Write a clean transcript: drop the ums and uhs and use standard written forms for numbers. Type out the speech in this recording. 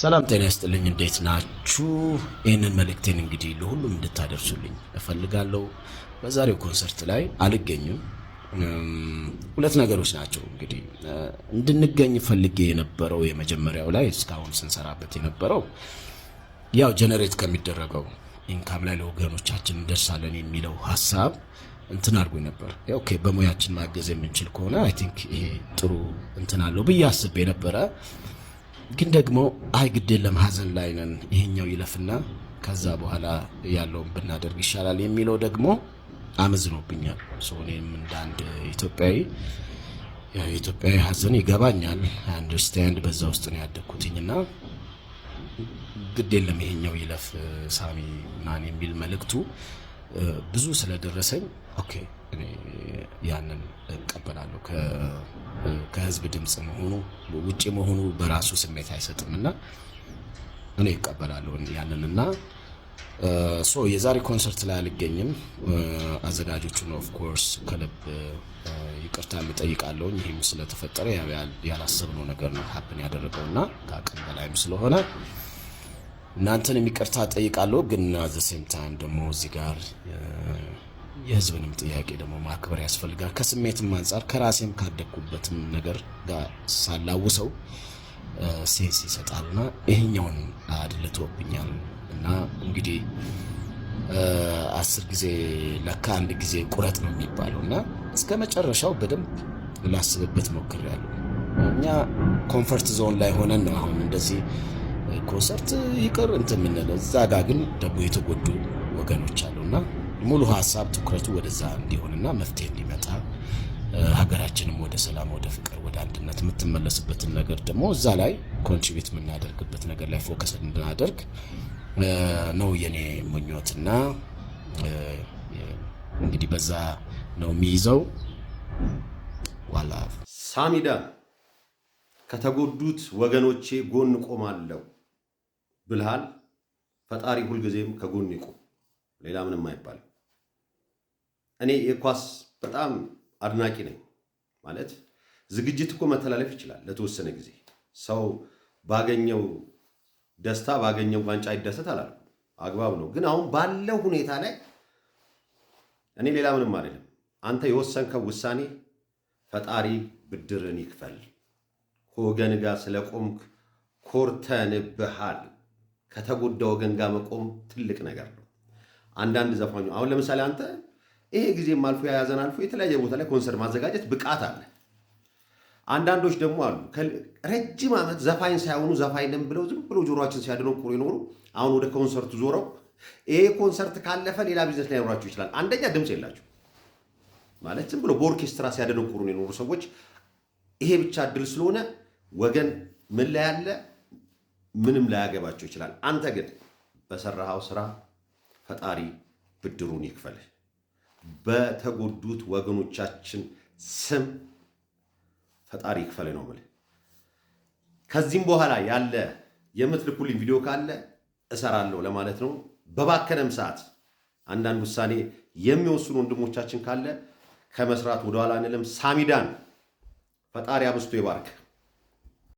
ሰላም ጤና ይስጥልኝ። እንዴት ናችሁ? ይህንን መልእክቴን እንግዲህ ለሁሉም እንድታደርሱልኝ እፈልጋለሁ። በዛሬው ኮንሰርት ላይ አልገኝም። ሁለት ነገሮች ናቸው እንግዲህ እንድንገኝ ፈልጌ የነበረው። የመጀመሪያው ላይ እስካሁን ስንሰራበት የነበረው ያው generate ከሚደረገው income ላይ ለወገኖቻችን እንደርሳለን የሚለው ሀሳብ እንትን አድርጎኝ ነበር። Okay፣ በሙያችን ማገዝ የምንችል ከሆነ I think ይሄ ጥሩ እንትን አለው ብዬ አስቤ ነበረ። ግን ደግሞ አይ ግድ የለም፣ ሀዘን ላይ ነን፣ ይሄኛው ይለፍና ከዛ በኋላ ያለውን ብናደርግ ይሻላል የሚለው ደግሞ አመዝኖብኛል። እኔም እንደ አንድ ኢትዮጵያዊ የኢትዮጵያዊ ሀዘን ይገባኛል። Understand፣ በዛ ውስጥ ነው ያደግኩትኝ እና ግድ የለም ይሄኛው ይለፍ ሳሚ ምናምን የሚል መልእክቱ ብዙ ስለደረሰኝ okay እኔ ያንን እቀበላለሁ። ከህዝብ ድምፅ መሆኑ፣ ውጭ መሆኑ በራሱ ስሜት አይሰጥም እና እኔ እቀበላለሁ ያንን እና so የዛሬ ኮንሰርት ላይ አልገኝም። አዘጋጆቹን of course ከልብ ይቅርታ እጠይቃለሁ። ይህም ስለተፈጠረ ያላሰብነው ነገር ነው happen ያደረገው እና ከአቅም በላይም ስለሆነ እናንተንም ይቅርታ እጠይቃለሁ። ግን at the same time ደግሞ እዚህ ጋር የህዝብንም ጥያቄ ደግሞ ማክበር ያስፈልጋል። ከስሜትም አንጻር ከራሴም ካደግኩበትም ነገር ጋር ሳላውሰው sense ይሰጣልና ይሄኛውን አድልቶብኛል እና እንግዲህ 10 ጊዜ ለካ አንድ ጊዜ ቁረጥ ነው የሚባለው እና እስከ መጨረሻው በደንብ ላስብበት ሞክሬያለሁ። እኛ comfort zone ላይ ሆነን ነው አሁን እንደዚህ ኮንሰርት ይቅር እንትን የምንለው። እዛ ጋ ግን ደግሞ የተጎዱ ወገኖች አሉና ሙሉ ሀሳብ ትኩረቱ ወደዛ እንዲሆንና መፍትሄ እንዲመጣ፣ ሀገራችንም ወደ ሰላም፣ ወደ ፍቅር፣ ወደ አንድነት የምትመለስበትን ነገር ደግሞ እዛ ላይ contribute የምናደርግበት ነገር ላይ focus እንድናደርግ ነው የኔ ምኞትና እንግዲህ በዛ ነው የሚይዘው። ዋላ ሳሚዳን ከተጎዱት ወገኖቼ ጎን ቆማለሁ ብልሃል። ፈጣሪ ሁልጊዜም ከጎን ይቁም። ሌላ ምንም አይባልም። እኔ የኳስ በጣም አድናቂ ነኝ። ማለት ዝግጅት እኮ መተላለፍ ይችላል ለተወሰነ ጊዜ። ሰው ባገኘው ደስታ ባገኘው ዋንጫ ይደሰት አላልኩም፣ አግባብ ነው። ግን አሁን ባለው ሁኔታ ላይ እኔ ሌላ ምንም አይደለም። አንተ የወሰንከው ውሳኔ ፈጣሪ ብድርን ይክፈል። ከወገን ጋር ስለቆምክ ኮርተንብሃል። ከተጎዳ ወገን ጋር መቆም ትልቅ ነገር ነው። አንዳንድ ዘፋኞች አሁን ለምሳሌ አንተ ይሄ ጊዜም አልፎ የያዘን አልፎ የተለያየ ቦታ ላይ ኮንሰርት ማዘጋጀት ብቃት አለ። አንዳንዶች ደግሞ አሉ ረጅም ዓመት ዘፋኝ ሳይሆኑ ዘፋኝ ነን ብለው ዝም ብሎ ጆሮአችን ሲያደነቁሩ የኖሩ፣ አሁን ወደ ኮንሰርቱ ዞረው ይሄ ኮንሰርት ካለፈ ሌላ ቢዝነስ ላይኖራቸው ይችላል። አንደኛ ድምፅ የላቸው፣ ማለት ዝም ብሎ በኦርኬስትራ ሲያደነቁሩ የኖሩ ሰዎች ይሄ ብቻ እድል ስለሆነ ወገን ምን ላይ ያለ ምንም ላያገባቸው ይችላል። አንተ ግን በሰራኸው ስራ ፈጣሪ ብድሩን ይክፈልህ። በተጎዱት ወገኖቻችን ስም ፈጣሪ ይክፈልህ ነው የምልህ። ከዚህም በኋላ ያለ የምትልኩልኝ ቪዲዮ ካለ እሰራለሁ ለማለት ነው። በባከነም ሰዓት አንዳንድ ውሳኔ የሚወስኑ ወንድሞቻችን ካለ ከመስራት ወደኋላ አንልም። ሳሚዳን ፈጣሪ አብዝቶ ይባርክ።